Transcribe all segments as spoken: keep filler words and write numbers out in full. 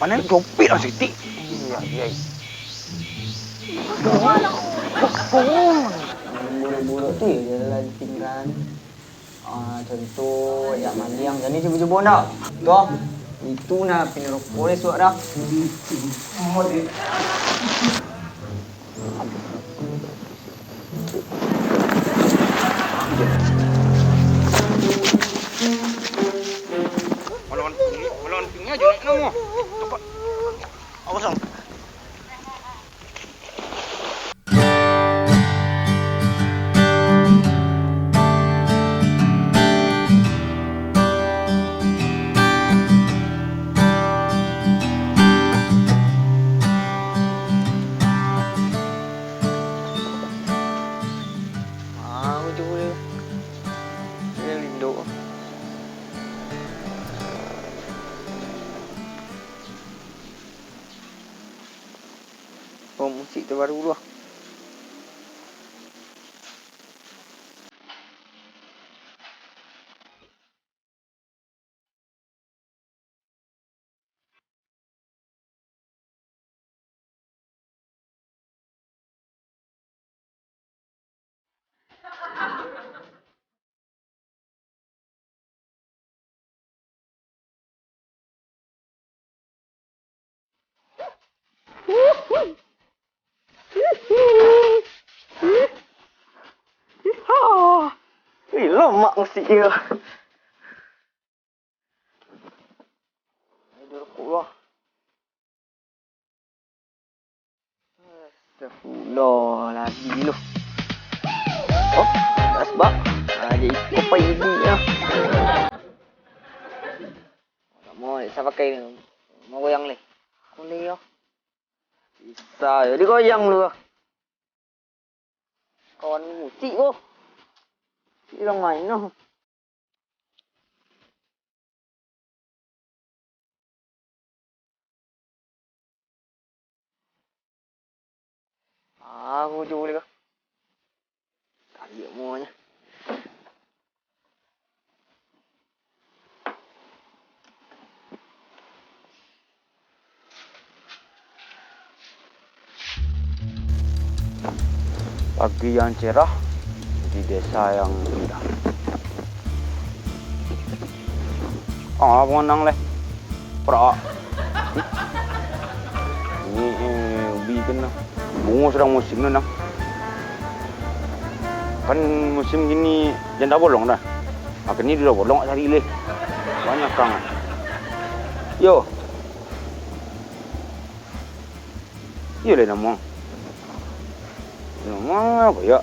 Panen dompet lah sitik. Iya, iya. Buruk-buruk tu ya jalan tinggal. Ah, contoh, ya, maliang. Jadi cubo-cubo ndak? Toh, itu nah pinaroko deh suak dah. Malawan pingin, malawan pingin aja naik namo. Cepat. Awas, Ang. Ah, ujung dia. Dia lindok. Oh, musik terbaru tu lah. Ih, lamak musik dia. Astagfirullah. Astagfirullahaladzim lu. Oh, asbak. Ah, jadi kopai ini ya. Mau saya pakai ni. Mau goyang ni. Boleh ya. Bisa jadi goyang lu. Kawan musik ko. Hilang main noh. Ah, aku cubo lihat. Tadi amuanyo. Pagi yang cerah di desa yang indah. Ah, apo nang leh? Prak. Ini, eh, ubi kan nah. Bungo sadang musim tu nah. Kan musim gini janda bolong dah. Makanya di bolong cari leh. Banyak kang. Yo. Iyo lai namuang. Namuang apo yo?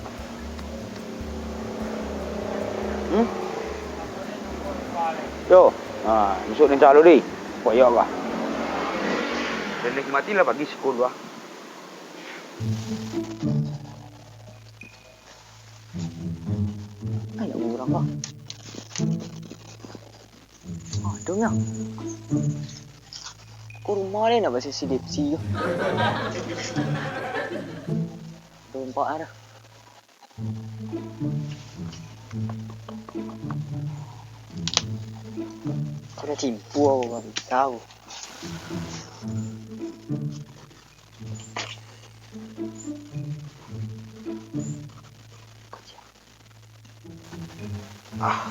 Hmm? Yo, ha, masuak den calo deh. Apo yo kah? Den mati lah pagi siko lu ah. Ayo urang kah? Aduh, nyo. Ko rumah deh nak basisi depsi tu. Dompak ada. Sudah timpu aku baru tahu. Ah.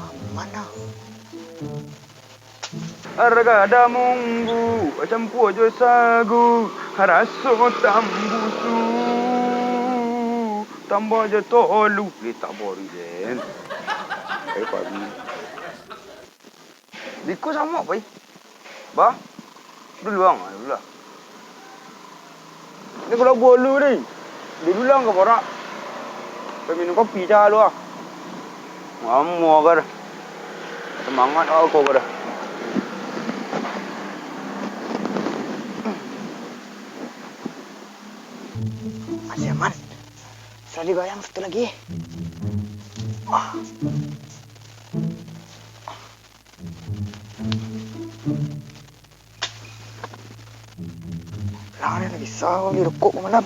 Aman ah. Aragada munggu, campua jo sagu, raso tambusu, tambah jo tolu. Eh, tak boring, Jen. Eh, pagi. Iko samo, Pai. Bah, duluang, duluang. Ni kalau bolu ni, duluang ka borak. Pai minum kopi calo ah. Lamo ka dah. Semangat aku ka dah. Masih aman. Bisa digoyang satu lagi. Wah. Lah, ni lagi sahur, ni rokok pun malam.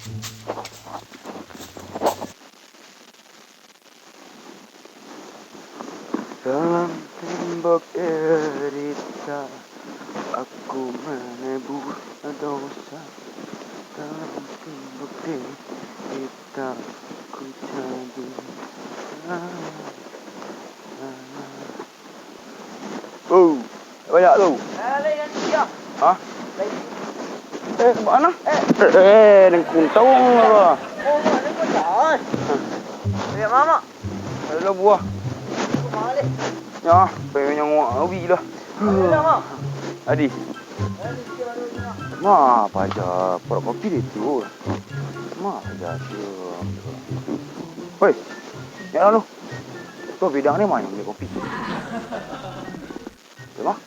Dalam tembok derita, aku menebus dosa. Dalam tembok derita, ku jadi. Oh, banyak tu. Hah? Eh, mana? Eh, eh, nengkun tawang lah. Banyak mama. Ada buah. Ya, pengen yang awak lah. Adi. Ma, paja, porok kopi dia tu. Ma, paja tu. Hoi, ya lalu. Tu bidang ni main beli kopi. Dia mah.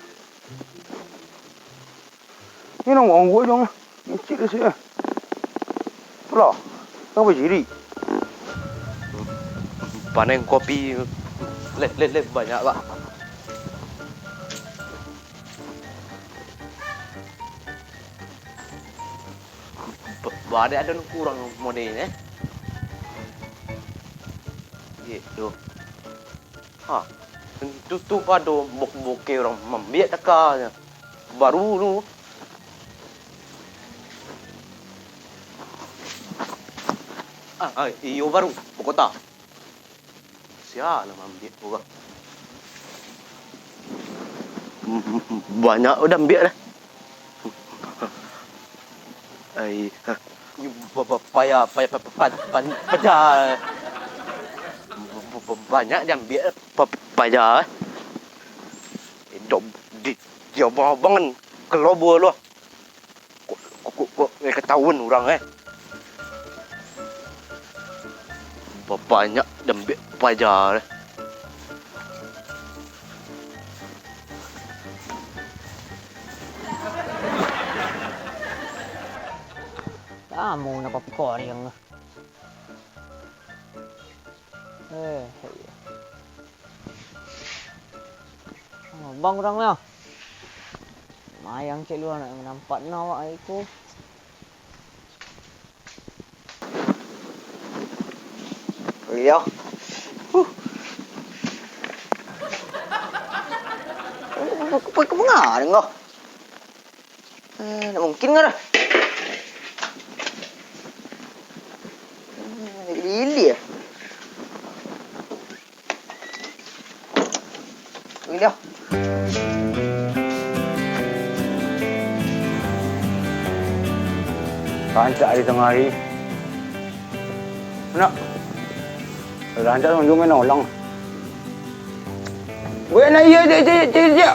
Ni nang wang gua dong. Ngecil dia sih. Lah, kenapa ciri? Paneng kopi leh, leh, leh banyak, Pak. Ba-, badan ada kurang model, eh. Gitu. Ha, tu, tu pado bok-, boke urang mambiak takanyo. Baru tu. Ah, ah, iyo baru, bokota. Sia lah mambiak urang. Banyak udah ambiak dah. Ai, ha. Ba-, ba-, paya, paya, pa-, pa-, pa-, pa-, paja. Ba-, ba-, ba-, banyak diambiak pa-, paja. Dok di, di abang-abangan kelobo lo. Kok, kok, kok, kok, eh, ketahuan urang, eh. Babanyak dambek paja, eh. Kamu napa pikoring? Eh, iya. Oh, bang urang lah. Mayang cek lu anak nampak na awak ai ko. Iyo. Huh. Kau, kau, kau, kau mangarang kau? Eh, ndak mungkin kan dah. Eh, lili ah. Lili ah. Rancak di tangah hari. Nak. Rancak tunjuk main ulang. Buek nak iya, cik, cik, cik, cik.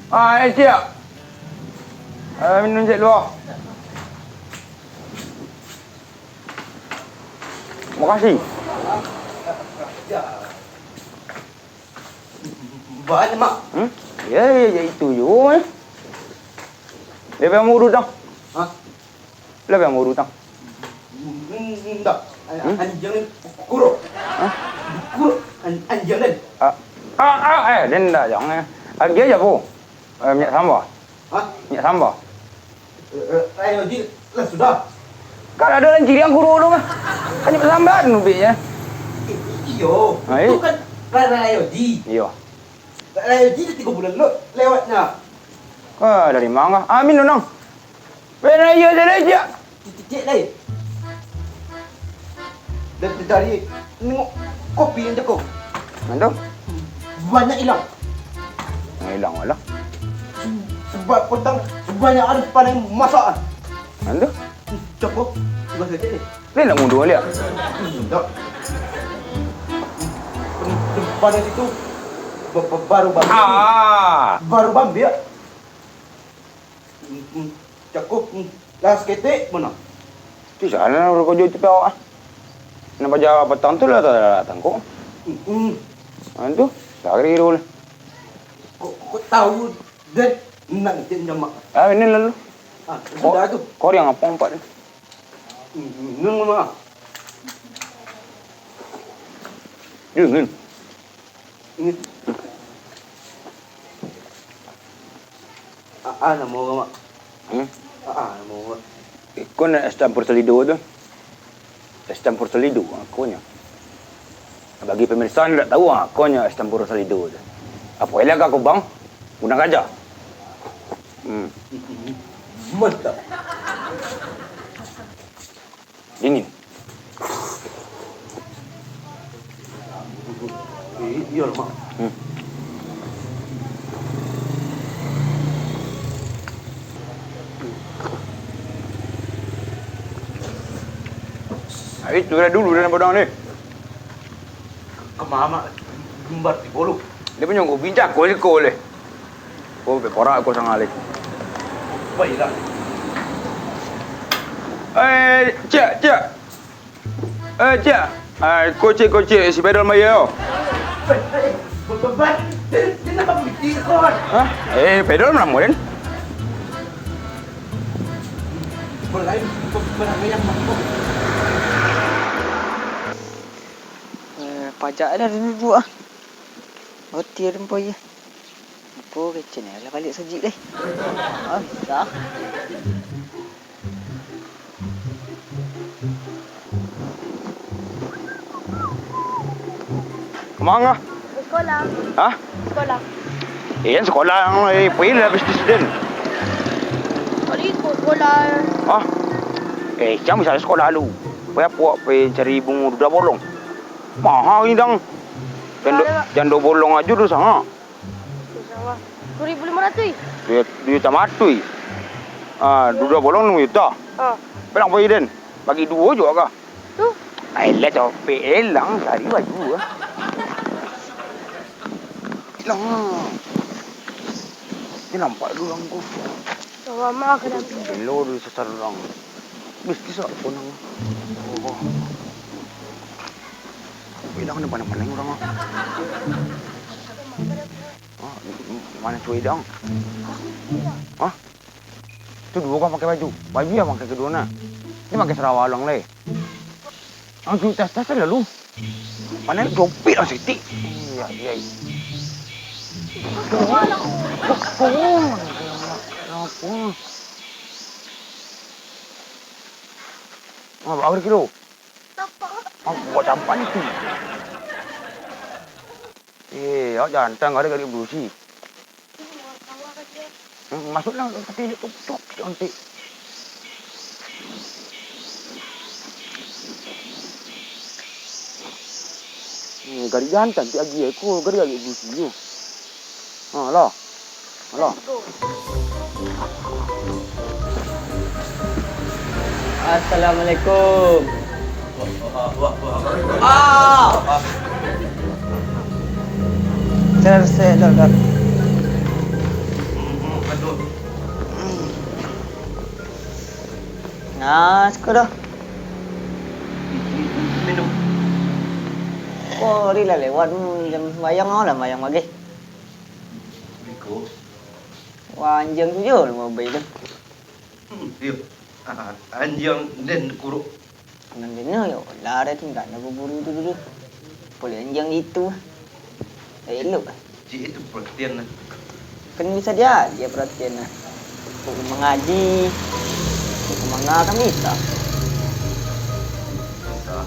Ah, eh, siap. Eh, minum cek luar. Makasih. Banyak, Mak. Hmm? Ya, ya, ya, itu je, eh. Dia biar urut dah. Hah? Lah, biar urut dah. Indak. Hmm? Anjiang ni kuruk. Hah? Kuruk an-, anjiang tadi. Ah, ah, ah, eh, dia indak, jangan, eh. Lagi aja, Bu. Eh, minyak sambal. Hah? Minyak sambal. Eh, eh, Rayo Ji, lah sudah. Kan ada nan ciriang kuruk tu mah. Kan minyak sambal tu, Bik, ya. I-, i-, iyo. Ha, itu eh? Kan Ra-, Rayo Ji. Iyo. Rayo Ji dah tiga bulan lo lewatnya. Ah, dari mana? Amin tu, nang. Bena iya je lah, Cik. Cik, cik, cik, lain. Dan dari nengok kopi yang cakap. Mantap. Banyak hilang. Hilang lah. Sebab petang sebanyak ada paling masakan. Mantap. Cakap. Tiga saja ni. Ni nak mundur balik. Tidak. Depan situ ba-, ba-, baru bambiak. Ah. Baru bambiak. Hmm, hmm. Cakap, hmm. Lah saketek, mana? Di sana urang karajo tu awak, ah. Nan paja patang tu lah, lah, lah, tangkok. Hmm, hmm. Ha, tu, sahari tu lah. Kok, kok tahu, Den? Nang, Den Jamak. Ah, ini lalu. Ah, sudah tu. Kau yang apa empat ni? Hmm, hmm, hmm, mana? Dia, Den. Aa, namo ko, Mak? Hmm? Aa, namo ko. Iko nak es campur salido tu. Es campur salido, akonyo. Bagi pemirsa nan indak tahu, akonyo es campur salido tu. Apo elak aku, Bang? Guna gajah. Hmm. Mantap. Dingin. Iyo, Mak. Hmm. Ai, tu lah dulu dalam podang ni. Kama, Mak? Gumbar tibo lu. Dia punya gubin cako siko leh. Oh, bekorak ko sangaleh. Baiklah. Eh, cik, cik. Eh, cik. Ai, kocik, kocik, si pedal mah iyo. Hah? Eh, pedal mah namo den? Eh, pajak dah duduk ah. Roti ada empo iya. Apo kecen lah baliak sajik deh. Ah, bisa. Kama? Sekolah. Hah? Sekolah. Eh, yang sekolah yang, eh, pai lah bisnis den. Kali ikut sekolah. Hah? Eh, cang bisa sekolah lu. Pai apo, pai cari bungo duda bolong. Mahal ni dang. Jando, jando bolong ajo duo sanga. Duo ribu limo ratuih. Duo, duo juta matuih. Ah, duo, duo bolong limo juta. Ah. Bilang pai den. Bagi duo juo kah? Tu. Ai lah, capek elang cari baju ah. Elang. Ni nampak dulu urang ko. Wah, mah ka dalam. Belo dulu sasar urang. Bis, bisa aku nang. Oh. Bilang ni pandai-pandai urang ah. Ah, di, di, di mana cuy dong? Hah? Tu duo urang pakai baju. Baju yang pakai keduo nah. Ni pakai sarawa urang lai. Angkik tas-tas lalu. Pandai jopik lah sitik. Iya, iya. Kok, kok, kok, kenapa? Ah, berapa kilo? Campak. Ah, buat campak ni tu. Eh, awak jantan, gak ada gari berusi. Hmm, masuklah, tapi tu, tu, cantik. Hmm, gari jantan, ti agi, eh, ko gari gari berusi, yo. Ha, lah. Alah. Assalamualaikum. Ah! Sir, sir, dok, dok. Nah, siko doh. Minum. Ko hari lah lewat, hmm, jam sembayang, lah sembayang maghrib. Biko. Wah, anjiang tu jo lah baik tu. Hmm, iyo. Ah, anjiang den kuruak. Nan bana yo, lah tingga nan baburu tu dulu. Pulai anjiang itu. Dak elok. Cik itu perhatian lah. Kan bisa dia, dia perhatian lah. Untuk mengaji, untuk manga kan bisa. Bisa.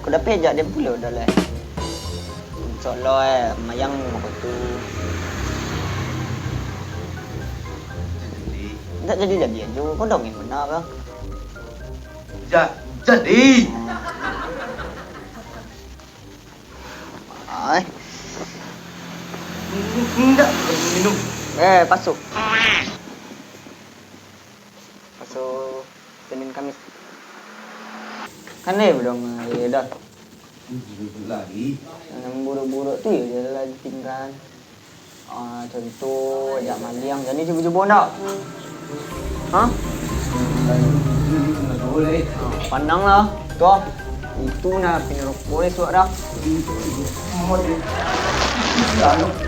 Kau dah pejak dia pulo dah lah. Insya Allah, eh, mayang waktu tu. Jadi. Tak jadi-jadi aja. Kau dongeng benar, bang. Ja-, jadi. Ai. Indak minum. Eh, pasuak. Pasuak Senin Kamis. Kan deh, belum, eh, dah. Lagi. Yang buruk-buruk tu ya, dia lah ditinggal. Ah, contoh, jak maliang. Jadi cubo-cubo ndak? Hah? Ah, pandang lah. Tuh, itu nah pinarokok esok dah.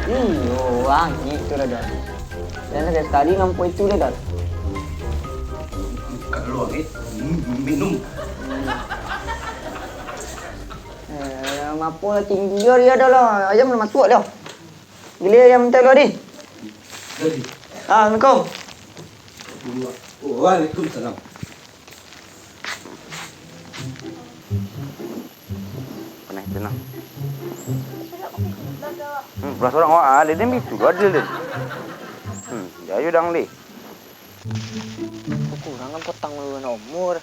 Iyo, angin tu dah dah. Dan dari tadi nampak itu dah dah. Kalau angin, minum. Eh, Mapo lah tinggi ari ado lah. Ayam lah masuak dah. Giliak ayam mintak lu, Adi. Jadi. Ah, Assalamualaikum. Waalaikumsalam. Panah itu nah. Hmm, belah sorang awak, ah, dia, dia bitu, adil dia. Hmm, jayo dang deh. Kurang kan potang lu na umur.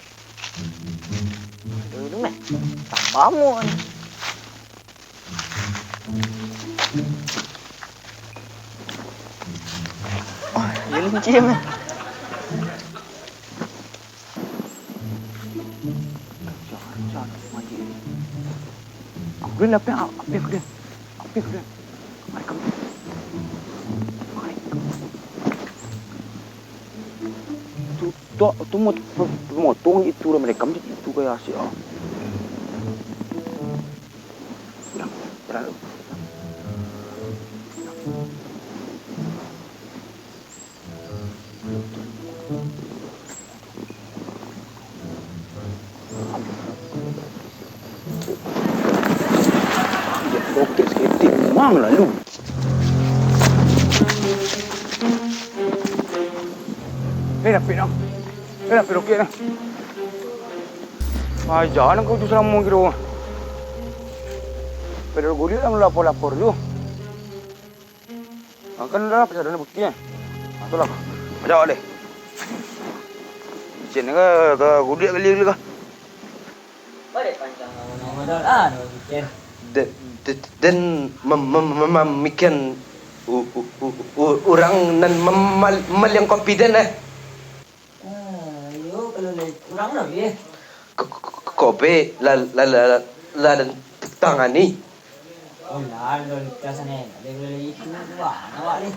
Aduh, ini mah. Tambah umur. Oh, dia lincin mah. Aku ni apa, apa aku ni? Apa aku ni? Marekam. Marekam. Tu, tu, tu mot-, motong itu lah, marekam itu kayak asik ah. Udah, jalan dulu. Roket saketek, memang lalu. Eh, dapik nah. Eh, dapik roket nah. Ai, jan kau tu salamo kiro. Pedal guliak lah lapor-lapor tu. Ah, kan dah lah, pecah dah ni bukti, eh. Ah, tu lah. Pecah awak deh. Licin ka, ka gudiak kali dulu ka. Balik pancang modal, ah, no licin. Den, den, den mem-, mem-, mem-, memikian u-, u-, u-, u-, urang nan mem-, mal-, maliang kopi den, eh. Ah, iyo, kalau lai urang lah, ye. Ko-, ko-, ko-, kobe la, la, la, la, la, dan tangani. Oh, lah, kalau kita sana, ada kalau lai itu, wah, awak ni.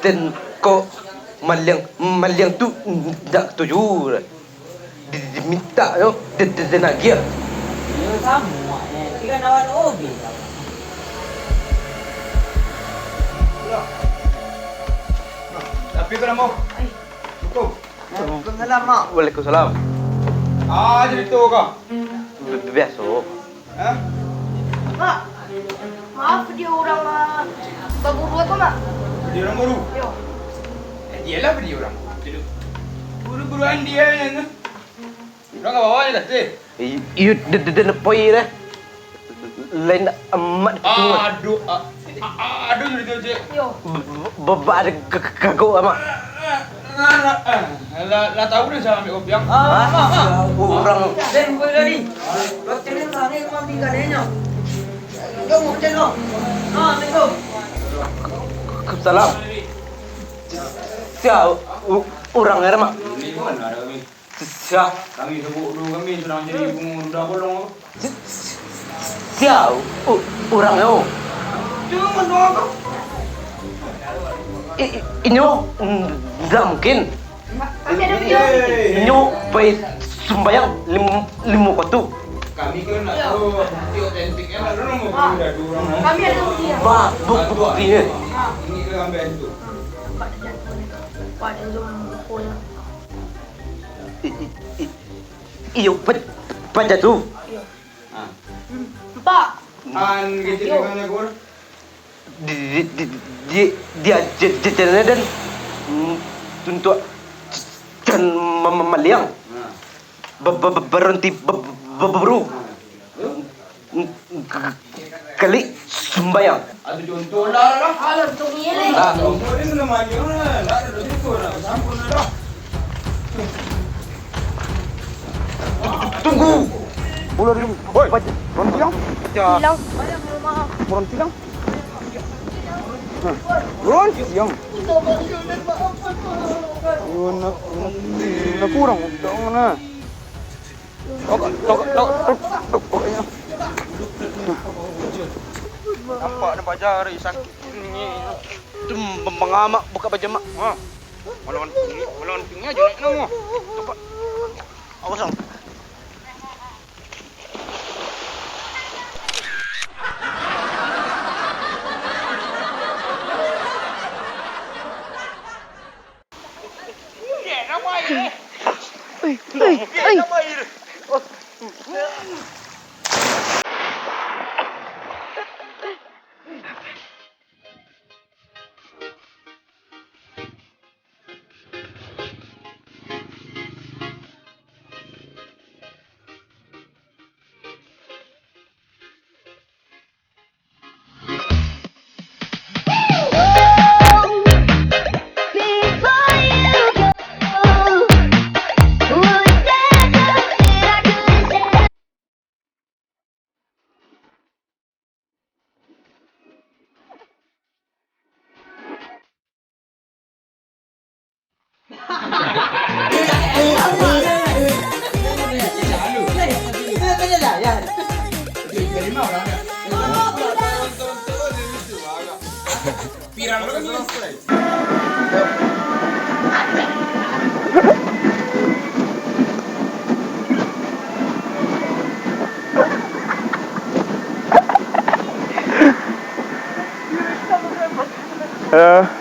Den ko maliang, maliang tu ndak tuju. Di, di, minta yo, den, den, den agiah. Iyo, samo, eh. Tapi kan awak obe. Tapi kalau mau, Assalamualaikum. Waalaikumsalam, Mak. Waalaikumsalam. Ah, jadi tu kah? Bi-, bi-, biaso. Hah? Mak, maaf, dia urang, ah, baburu ko, Mak. Dia urang baru? Yo. Eh, dialah dia urang. Buru-buruan dia ni. Urang ka bawah ni tadi. I-, iyo, de-, de-, de-, poi deh. Lain amat tu. Aduh, a-, a-, aduh, jadi tu, Cik. Yo. Be-, be-, be-, ada ke-, ke-, kagok amat. Lah, lah, lah, lah tahu dah cara ambil kopi, yang. Ah, mak, mak. Urang. Den, kau tadi. Roti ni kami kau ambil gadainya. Kau mau pecah, no? Ah, ambil tu. Salam. Sia, u-, urang ni, Mak? Ini pun ada kami. Sia. Kami sebut dulu, kami sedang jadi bunga duda bolong tu. Sia, u-, urang tu. Jangan doa kau. I-, i-, inyo, mm, ndak mungkin. Tapi ada video. Inyo pai sumbayang lim-, limo kotu. Kami kan nak tahu bukti otentiknya, nak dulu mau bukti dari orang. Kami ada bukti, ya. Ba-, bu-, bukti, ya. Ini kita ambil itu. Nampak dia jatuh ni. Nampak dia jatuh ni. I-, i-, i-, iyo, pa-, paja tu. Iyo. Ah. Empat. An gitu. Yo. Dengan aku. Di, di, di, di, dia je-, je-, jalan dan, mm, tuntuk jan ma-, ma-, maliang. Ah. Be-, be-, be-, berhenti be-, be-, be-, beru. Ah. Yo. Kali sumbayang. Ado contoh lah, lah. Alah, contoh ni, ni. Lah. Contoh ni kena maju lah. Lah, dah, dah, dah, dah, dah. Tunggu. Bola dulu. Woi, baca. Ron tilang. Ya. Tilang. Ron tilang. Nah, ron tilang. Yo, nak, nak kurang, nak, nak. Tokok, tokok, tokok, tokok, tokok, tokok. Nampak, nampak jari sakit ni. Tu pengamak buka baju mak. Ha. Malawan tinggi, malawan tinggi aja naik nama. Tokok. Awas, Ang. Oi, oi, oi. Viral banget. Ya.